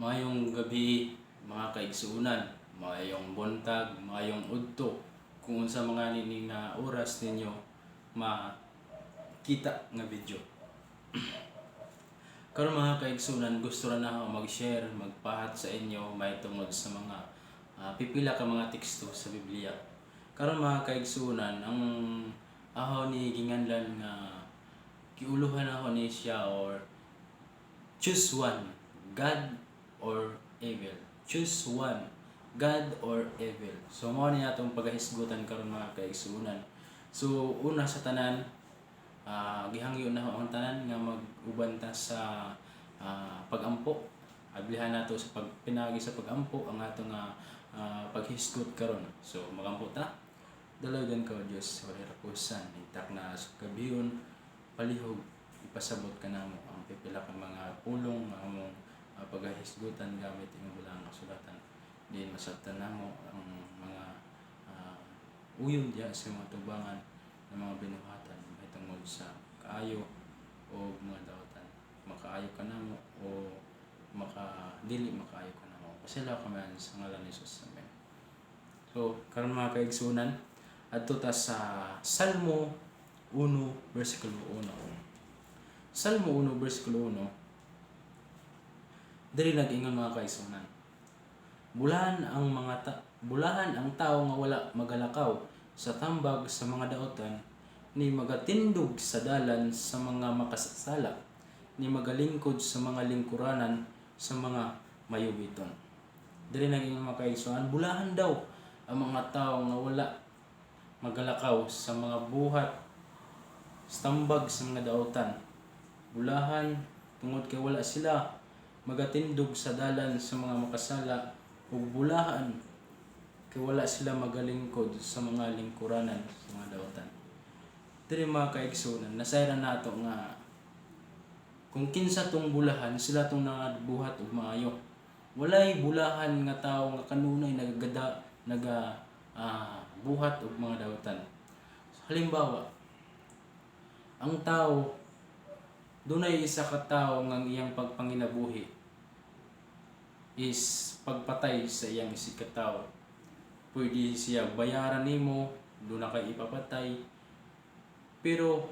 Maayong gabi, mga kaigsuonan, maayong buntag, maayong udto, kung unsa mga nini nga oras ninyo makita nga video. Karon, mga kaigsuonan, gusto ra nako mag-share, magpahat sa inyo may tungod sa mga pipila ka mga teksto sa Biblia. Karon, mga kaigsuonan, ang aho ni ginganlan nga giuluhan ako ni siya or "Choose one, God or evil." Choose one, God or evil. So mao ni atong pagahisgutan karon, mga kaigsuonan. So una sa tanan, gihangyo na ang tanan nga mag-uban ta sa pagampo. Ablihan nato sa pagpinagi sa pagampo ang atong paghisgot karon. So magampo ta. Dalaygon ka, O Diyos, sa walay katapusan, itak na sa gabion, palihog, ipasabot ka namo ang pipila ka mga pulong nga among pagahisgutan gamit imong balaang kasulatan. Diin masabtan namo ang mga uyon diha sa mga tubangan ng mga binuhatan mahitungod sa kaayo o mga daotan. Makaayo ka namo o maka dili makaayo ka namo. Pasayloa kami sa ngalan ni Jesus. Amen. So, karon, mga kaigsunan, adto ta sa Salmo 1 versikulo 1. Salmo 1 versikulo 1. Diri nag-ingon, mga kaigsunan. Bulahan ang tao nga wala magalakaw sa tambag sa mga daotan, ni magatindog sa dalan sa mga makasasala, ni magalingkod sa mga lingkuranan sa mga mayubiton. Diri nag-ingon, mga kaigsunan, bulahan daw ang mga tao nga wala magalakaw sa mga buhat sa tambag sa mga daotan. Bulahan tungod kay wala sila magatindog sa dalan sa mga makasala ug bulahan kay wala sila magalingkod sa mga lingkuranan sa mga daotan. Diri, mga kaigsunan, nasayran nato nga kung kinsa tong bulahan, sila tong nagabuhat og maayo. Walay bulahan nga tawo nga kanunay nagagada naga buhat og mga daotan. Halimbawa, ang tao, dunay isa ka tawo nga ang iyang pagpanginabuhi is pagpatay sa iyang isig ka tawo. Pwede siya bayaran nimo, duna kay ipapatay. Pero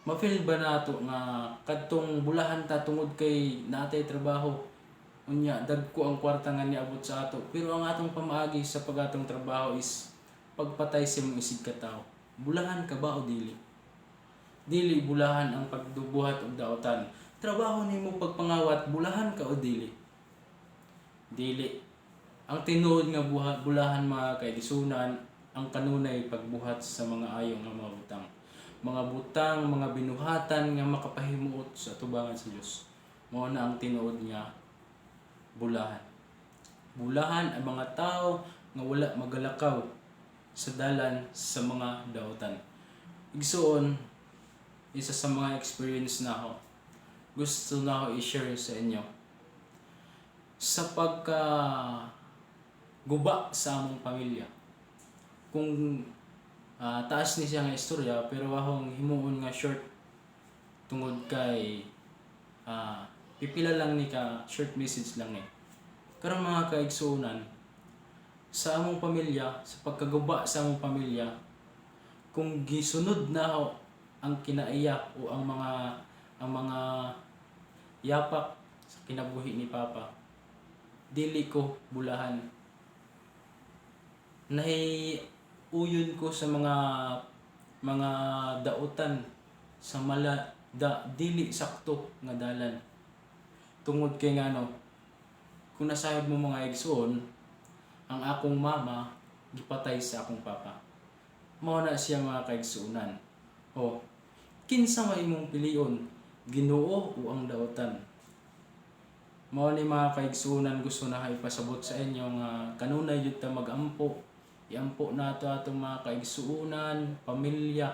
ma-feel ba nato nga kadtong bulahan ta tungod kay natay trabaho, unya dagko ang kwarta nga niabot sa ato, pero ang atong pamaagi sa pagatong trabaho is pagpatay sa imong isig ka tawo? Bulahan ka ba o dili? Dili bulahan ang pagdubuhat og daotan. Trabaho nimo pagpangawat, bulahan ka o dili? Dili. Ang tinuod nga buhat bulahan, mga kaigsunan, ang kanunay pagbuhat sa mga ayo nga mga butang, mga butang, mga binuhatan nga makapahimuot sa atubangan sa Dios. Mao na ang tinuod nga bulahan. Bulahan ang mga tao nga wala magalakaw sa dalan sa mga daotan. Igsuon, isa sa mga experience na ako, gusto na ako i-share sa inyo. Sa pagka guba sa among pamilya. Kung taas ni siya nga istorya, pero akong himuon nga short tungod kay pipila lang ni ka short message lang ni. Karon, mga kaigsuonan, sa among pamilya, sa pagkaguba sa among pamilya, kung gisunod na ako ang kinaiya o ang mga yapak sa kinabuhi ni Papa, dili ko bulahan. Nahiuyon ko sa mga dautan sa mala da dili sakto nga dalan. Tungod kay ngano, kung nasayod mo, mga igsoon, ang akong mama gipatay sa akong papa. Mao na siya, mga kaigsuonan. O, kinsa may imong pilion, Ginoo o ang daotan? Mao ni, mga kaigsuonan, gusto na ipasabot sa inyo nga kanunay jud ta magampo. Iampo nato atong mga kaigsuonan, pamilya,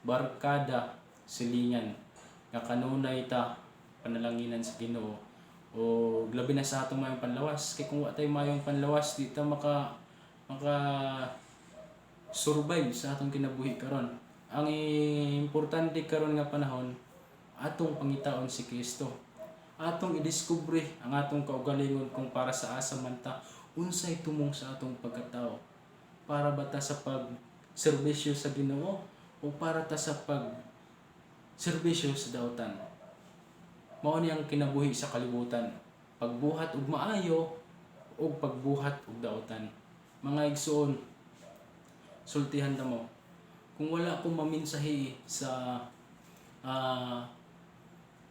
barkada, silingan nga kanunay ta panalanginan sa Ginoo o labi na sa atong mayong panlawas, kay kung wa tay mayong panlawas, di ta maka survive sa atong kinabuhi karon. Ang importante karon nga panahon, atong pangitaon si Kristo. Atong idiskubre ang atong kaugalingon kung para sa asa man ta, unsay tumong sa atong pagkatao. Para ba ta sa pag serbisyo sa Ginoo o para ta sa pag serbisyo sa dautan? Mao ni ang kinabuhi sa kalibutan. Pagbuhat og maayo o pagbuhat og dautan. Mga igsoon, sultihan ta mo. Kung wala ko maminsahi sa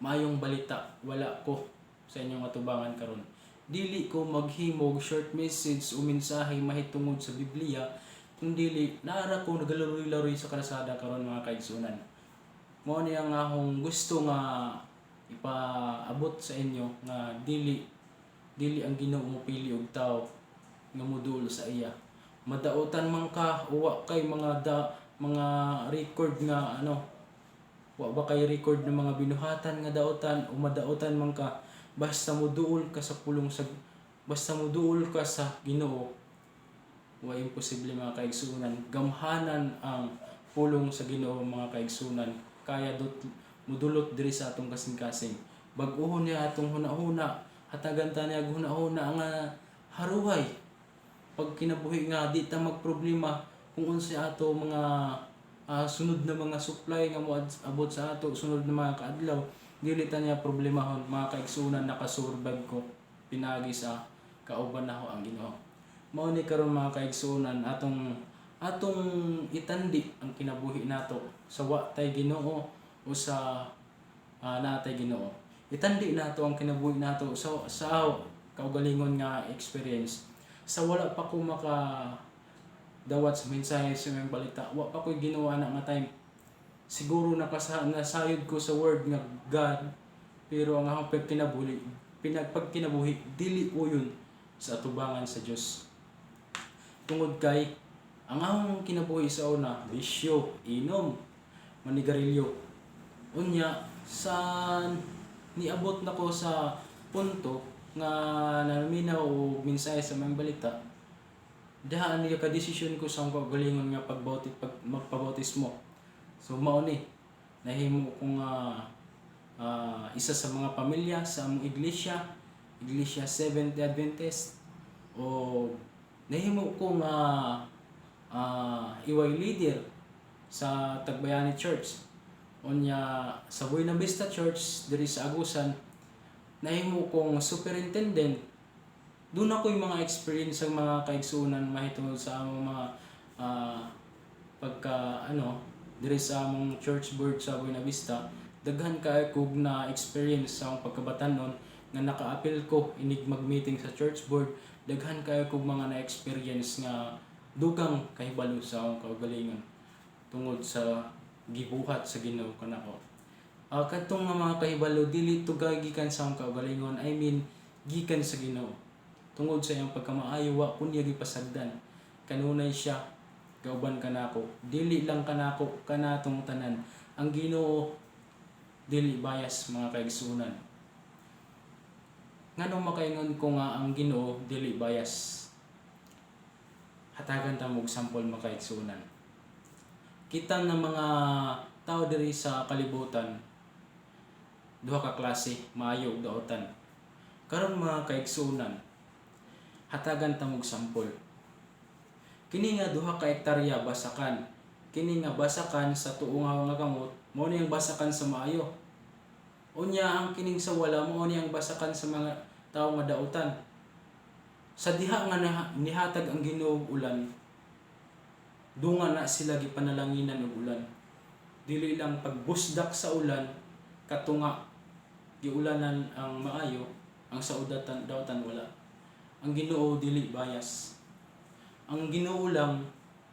maayong balita, wala ko sa inyong atubangan karon. Dili ko maghimog short message o mensahe mahitungod sa Biblia kung dili naara ko nagalaroy-laroy sa kalsada karon, mga kaigsunan. Mao ni ang akong gusto nga ipaabot sa inyo nga dili dili ang Ginoo mopili og tao nga moduol sa iya. Madautan man ka, uwa kay mga record nga ano, wa ba kay record ng mga binuhatan nga dautan o madautan man ka, basta moduol ka sa Ginoo, wa imposible, mga kaigsunan. Gamhanan ang pulong sa Ginoo, mga kaigsunan, kaya dot mudulot diri sa atong kasing-kasing. Bag-ohon niya atong hunahuna, hatagan ta niya og hunahuna nga haruhay pag kinabuhi nga di ta magproblema kung unsay ato mga sunod na mga supply nga moabot sa ato sunod na mga kaadlaw. Dili ta niya problemahon, mga kaigsunan. Nakasurvive ko pinagi sa kauban nako ang Ginoo. Mao ni karon, mga kaigsunan, atong atong itandi ang kinabuhi nato sa wa tay Ginoo o sa naa tay Ginoo. Itandi nato ang kinabuhi nato sa kaugalingon nga experience. Sa wala pa ko maka dawat sa mensahe sa maayong balita, wa pa ko'y Ginoo ana nga time. Siguro nasayod ko sa word nga God, pero ang akong pagkinabuhi, pinagpagkinabuhi dili uyon sa atubangan sa Dios. Tungod kay ang akong kinabuhi sa una, bisyo, inom, manigarilyo. Unya sa niabot nako sa punto nga naminaw og mensahe sa maayong balita, dahan niya ka desisyon ko sa akong kaugalingon nga magpabautismo. So mao ni nahimo ko nga isa sa mga pamilya sa among iglesia, Iglesia Seventh Day Adventist, o nahimo ko nga EY leader sa Tagbayani Church. Unya sa Buena Vista Church diri sa Agusan, nahimo kong superintendent. Doon ako yung mga experience sa mga kaigsuonan mahitungod sa among mga pagka ano diri sa among church board sa Buena Vista. Daghan kaayo kog na experience sa akong pagkabatanon nga naka-apil ko inig mag-meeting sa church board. Daghan kaayo kog mga na-experience nga dugang kahibalo sa akong kaugalingon tungod sa gibuhat sa Ginoo kanako. Kadtong nga mga kahibalo, dili to gikan sa akong kaugalingon, I mean, gikan sa Ginoo. Tungod sa iyang pagkamaayo, wa ko niya gipasagdan. Kanunay siya gauban kanako, dili lang kanako, kanatong tanan. Ang Ginoo dili bias, mga kaigsunan. Nganong makaingon ko nga ang Ginoo dili bias? Hatagan ta mo og sample, mga kaigsunan. Kita na mga tao diri sa kalibutan, duha ka klase, maayo ug dautan. Karon, mga kaigsunan, hatagan ta mo og sample. Kini nga 2 ka hektarya basakan, kini nga basakan sa tuo nga kamot, mao ni ang basakan sa maayo. Unya ang kining sa wala, mao ni ang basakan sa mga tawo nga dautan. Sa diha nga nihatag ang Ginoo og ulan, dunga na sila gipanalanginan og ulan. Dili lang pagbusdak sa ulan katunga giulanan ang maayo, ang sa udatan dautan wala. Ang Ginoo dili bias. Ang Ginoo lang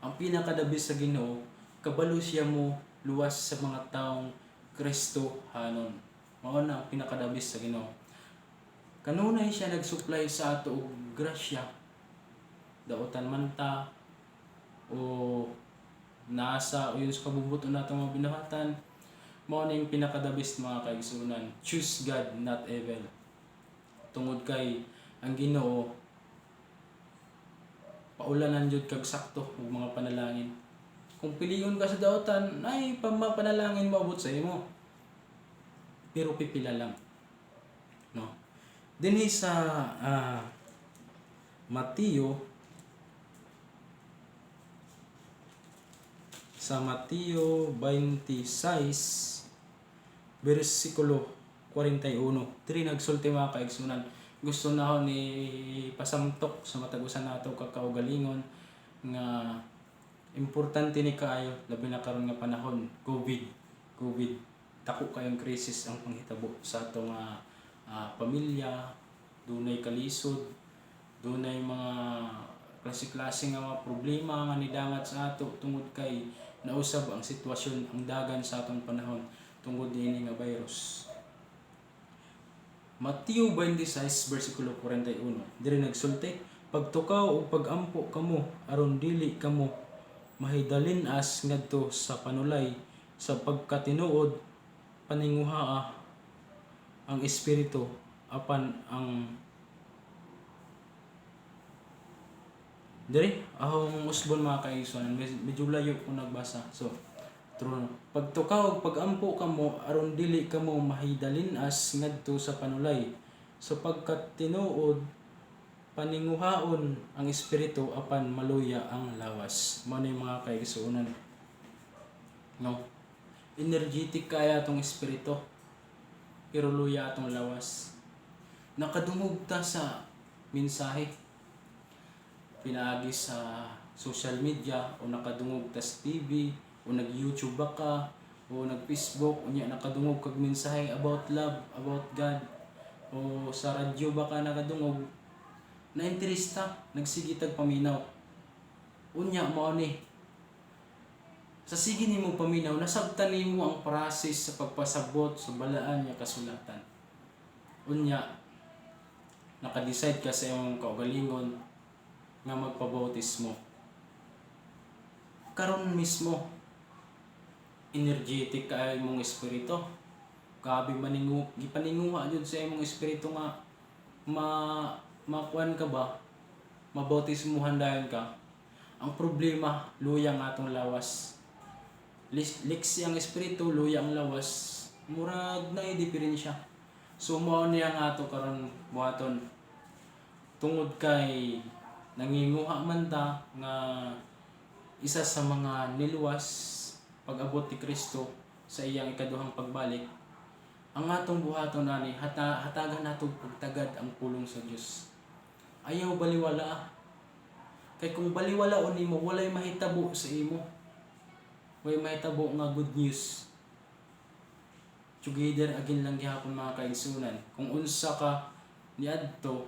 ang pinakadabis sa Ginoo, kabalo siya mo luwas sa mga taong Kristohanon. Mao na ang pinakadabis sa Ginoo. Kanunay siya nag-supply sa ato og grasya, dautan man ta o nasa uyon sa kabubut-on nato mga binuhatan. Mao na yung pinakadabis, mga kaigsunan. Choose God, not evil, tungod kay ang Ginoo paulanan jud kag sakto ug mga panalangin. Kung pilion ka sa dautan ay pamapanalangin moabot sa imo, pero pipila lang. No? Dinhi sa Mateo, sa Mateo 26 versikulo 41. Diri nagsulti, mga kaigsunan. Gusto na ako ni pasamtok sa matag usa nato ka kaugalingon nga importante ni kaayo, labi na karon nga panahon COVID. COVID, dako kayong krisis ang panghitabo sa ato nga pamilya, dunay kalisod, dunay mga klase-klase nga mga problema nga nidangat sa ato tungod kay nausab ang sitwasyon, ang dagan sa atong panahon tungod niini nga virus. Mateo 26 versikulo 41. Diri nagsulti, "Pagtukaw ug pagampo kamo aron dili kamo mahidalin-as ngadto sa panulay, sa pagkatinuod paninguhaa ang espiritu apan ang." Diri ahong usbon, mga kaigsuonan, medyo layo ko nagbasa. So true. "Pagtukaw ug pagampo kamo aron dili kamo mahidalin-as ngadto sa panulay, sa pagkatinuod paninguhaon ang espiritu apan maluya ang lawas." Mao ni, mga kaigsuonan. No? Energetic kaya atong espiritu pero luya atong lawas. Nakadungog ta sa mensahe pinaagi sa social media o nakadungog ta sa TV o nag-YouTube ba ka o nag-Facebook, unya nakadungog kag mensahe about love, about God, o sa radyo ba ka nakadungog, na interesta, nagsige tag paminaw. Unya mao ni sa sige nimo paminaw, nasabtan nimo ang process sa pagpasabot sa balaan nga kasulatan. Unya naka-decide ka sa imong kaugalingon nga magpabautismo. Karon mismo, energetic kaayo imong espiritu. Grabe maningu, gipaninguha jud sa imong espiritu nga ma makuan ka ba, mabautismuhan dayon ka. Ang problema, luya ang atong lawas. Liksi ang espiritu, luya ang lawas. Murag na diferensya. So mao niya ang ato karon buhaton. Tungod kay nanginguha man ta nga isa sa mga niluwas pag-abot ni Kristo sa iyang ikaduhang pagbalik, ang atong buhaton ani, hatagan nato pagtagad ang pulong sa Dios. Ayaw baliwala. Kay kung baliwala nimo, walay mahitabo sa imo. Walay mahitabo nga good news. Together again lang gihapon, mga kaigsunan. Kung unsa ka niadto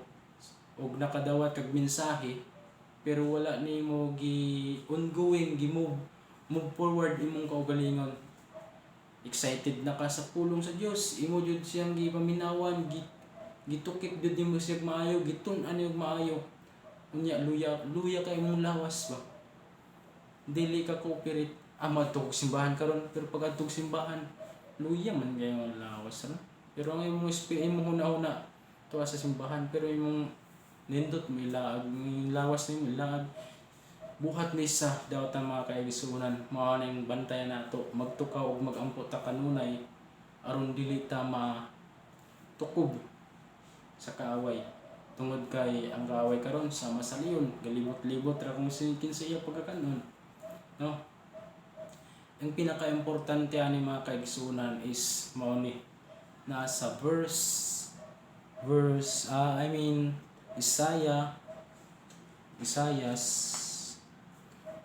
og nakadawat kag mensahe pero wala nimo gi ongoing, gi move move forward imong kaugalingon. Excited na ka sa pulong sa Dios, imo jud siyang gipaminawan, gitukip jud nimo siya maayo, gitun-an nimo maayo. Unya luya luya kay imong lawas ba. Dili ka cooperate. Ah, madto kog simbahan karon, pero pag adtog simbahan luya man kayo ang lawas ano. Pero ang imong imong huna-huna tuwa sa simbahan, pero imong nindot mo ilaag, yung lawas nimo ilaag. Buhat ni sa dawatan, mga kaigsuonan, mao na yung bantayan nato, magtukaw ug magampo ta kanunay aron dili ta matukob sa kaaway, tungod kay ang kaaway karon sama sa leon, galibot-libot ra kung kinsa iya pagkakanon, no? Ang pinaka-importante ani, mga kaigsuonan, is mao ni nasa verse verse I mean Isaiah, Isaias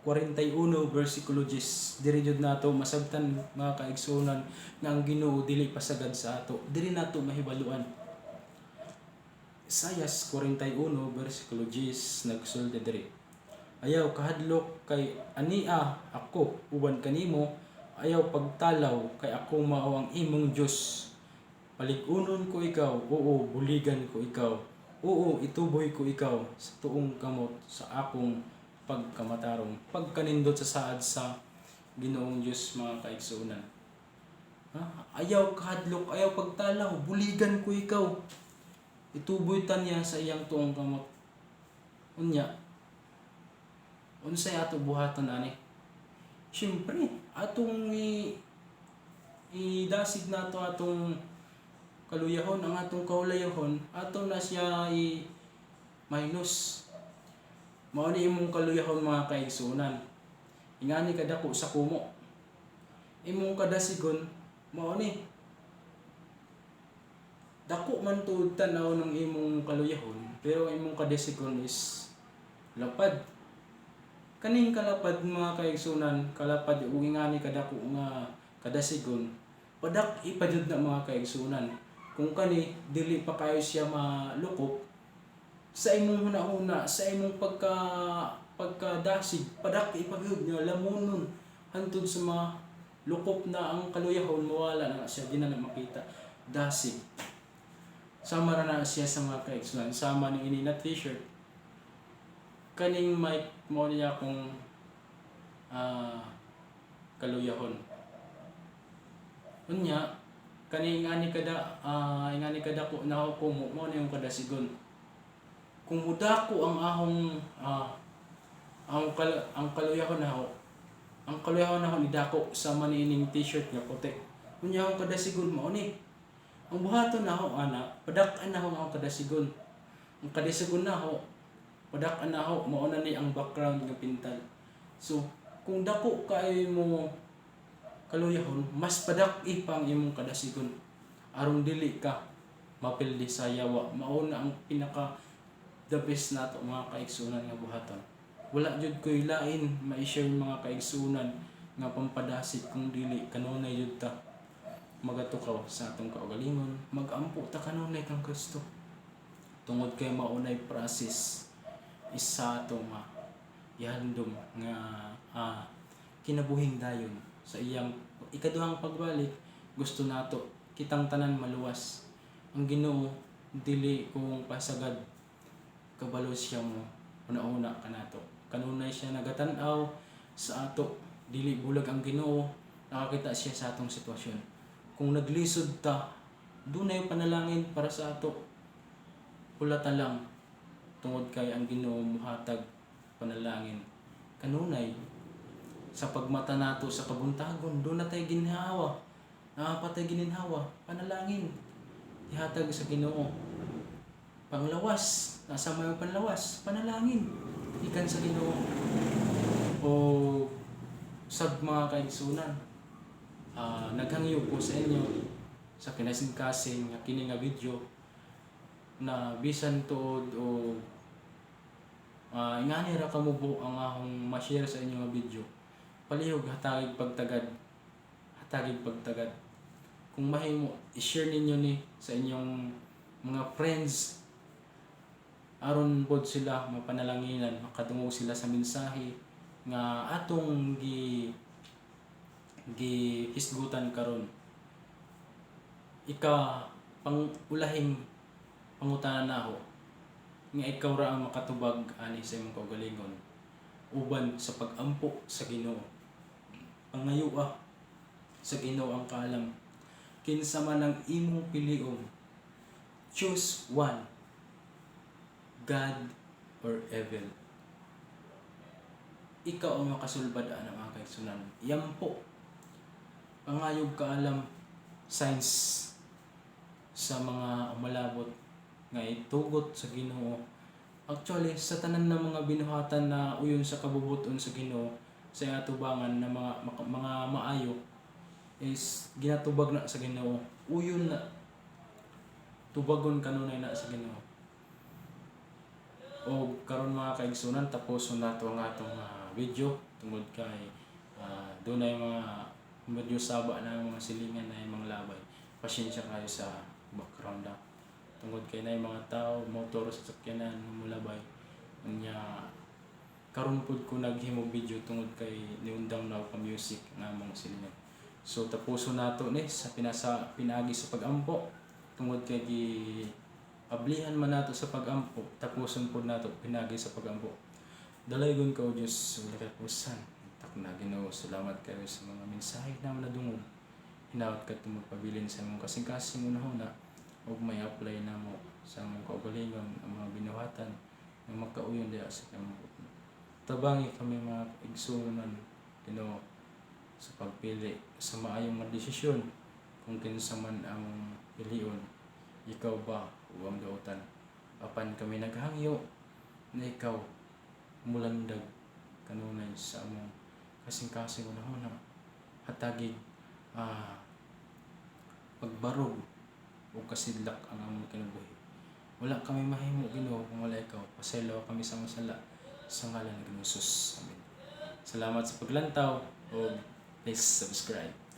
41 versikulo 10. Diri jud nato masabtan, mga kaigsuonan, nga ang Ginoo dili pasagad sa ato. Diri nato mahibaluan. Isaias 41 versikulo 10, nagsulti diri, "Ayaw kahadlok kay ania ako uban kanimo, ayaw pagtalaw kay ako mao ang imong Dios. Palig-unon ko ikaw, oo, buligan ko ikaw. Oo, ituboy ko ikaw sa tuong kamot sa akong pagkamatarong." Pagkanindot sa saad sa Ginoong Dios, mga kaigsuonan. Ha? Ayaw kahadlok, ayaw pagtalaw, buligan ko ikaw. Ituboy ta niya sa iyang tuong kamot. Unya, unsay ato buhaton ani? Siyempre, atong idasig nato atong kaluyahon. Ang atong kauluyahon, ato na siya i minus. Mao ni imong kaluyahon, mga kaigsuonan. Ingani kadako sa kumo. Imong kadasigon, mao ni. Dako man tuod tan-aw ng imong kaluyahon, pero ang imong kadasigon is lapad. Kaning kalapad, mga kaigsuonan, kalapad ug ingani kadako nga kadasigon, padak-i pa jud na, mga kaigsuonan. Kung kani dili pa kayo siya malukop sa imong hunahuna, sa imong pagkadasig, padak-i pa gyud nga lamunon hantod sa mga lukop na ang kaluyahon, mawala na siya, di na na makita. Dasig. Sama ra na siya sa mga kaigsuonan, sama ni ini na T-shirt. Kaning mic mo niya kung kaluyahon. Unya, kani ingani kada ko na ko mo mo na yung kadasigon. Kung mudako ang ahong ang kaluyahon nako, ang kaluyahon nako ni dako sama niining T-shirt nga puti. Unya akong kadasigon mao ni. Ang buhaton nako ana, padak-an nako ang kadasigon. Ang kadasigon nako, padak-an nako, mao na ni ang background nga pintal. So, kung dako kaayo mo kaluyahon, mas padak-i pa ang imong kadasigon. Aron dili ka mapildi sa yawa. Mao na ang pinaka the best nato, mga kaigsunan, nga buhaton. Wala jud ko'y lain ma-share, mga kaigsunan, nga pampadasig kung dili kanunay jud ta magatukaw sa atong kaugalingon, magampo ta kanunay kang Kristo. Tungod kay maunay process isa ato nga ihandom nga kinabuhing dayon sa iyang ikaduhang pagbalik. Gusto nato kitang tanan maluwas. Ang Ginoo dili kung pasagad, kabalo siya mo una-una kanato. Kanunay siya nagatan-aw sa ato. Dili bulag ang Ginoo, nakakita siya sa atong sitwasyon. Kung naglisod ta, dunay panalangin para sa ato. Hulata lang tungod kay ang Ginoo muhatag panalangin kanunay. Sa pagmata nato sa kabuntagon, duna tay ginhawa, naa pa tay gininhawa, panalangin ihatag sa Ginoo. Panglawas, nasa may panlawas, panalangin ikan sa Ginoo. O sab, mga kaigsunan, naghangyo ko sa inyo sa kinasingkasing nga kini nga video na bisan tuod o ingani ra kamubo ang akong ma-share sa inyo nga video, palihog hatagig pagtagad, hatagig pagtagad. Kung mahimo, i-share ninyo ni sa inyong mga friends aron pod sila mapanalanginan, makadungog sila sa mensahe nga atong gi gihisgutan karon. Ika pang ulahing pangutana nako nga ikaw ra ang makatubag ani sa imong kaugalingon uban sa pag-ampo sa Ginoo. Pangayoa sa Ginoo ang kaalam. Kinsa man ang imong pilion, choose one, God or evil. Ikaw ang makasulbad ana, mga kaigsunan. Yampo, pangayog kaalam, signs sa mga umalabot nga itugot sa Ginoo. Actually, sa tanan ng mga binuhatan na uyon sa kabubuton sa Ginoo sa atubangan na mga maayo is ginatubag na sa Ginoo. Uyon na, tubagon kanunay na sa Ginoo. O karon, mga kaigsunan, tapos nato ang atong video tungod kay dunay mga medyo saba na mga silingan na yung mga labay. Pasensya kayo sa background na. Tungod kay na mga tao, motor, sa sakyanan, mulabay. Unya, karon pud ko naghimo video tungod kay niundang na pa music nga among silingan. So tapuson nato ni sa pinasa pinaagi sa pagampo tungod kay gi ablihan man nato sa pagampo, tapuson pud nato pinaagi sa pagampo. Dalaygon ka, O Diyos, sa walay katapusan. Tak na Ginoo, salamat kayo sa mga mensahe na nadungog. Hinaot ka magpabilin sa imong kasing-kasing unahuna ug may apply namo sa among kaugalingon ang mga binuhatan nga makauyon diha sa imong. Tabangi kami, mga igsuonan, Ginoo, sa pagpili sa maayong mga desisyon kung kinsa man ang pilion. Ikaw ba ug ang dautan? Apan kami naghangyo na ikaw mulandag kanunay sa among kasing-kasing hunahuna, hatagig pagbarog o kasidlak ang among kinabuhi. Wala kami mahimo, Ginoo, kung wala ikaw. Pasayloa kami sa among sala sa ngalan ni Ginoo Jesus. Amen. Salamat sa paglantaw o please subscribe.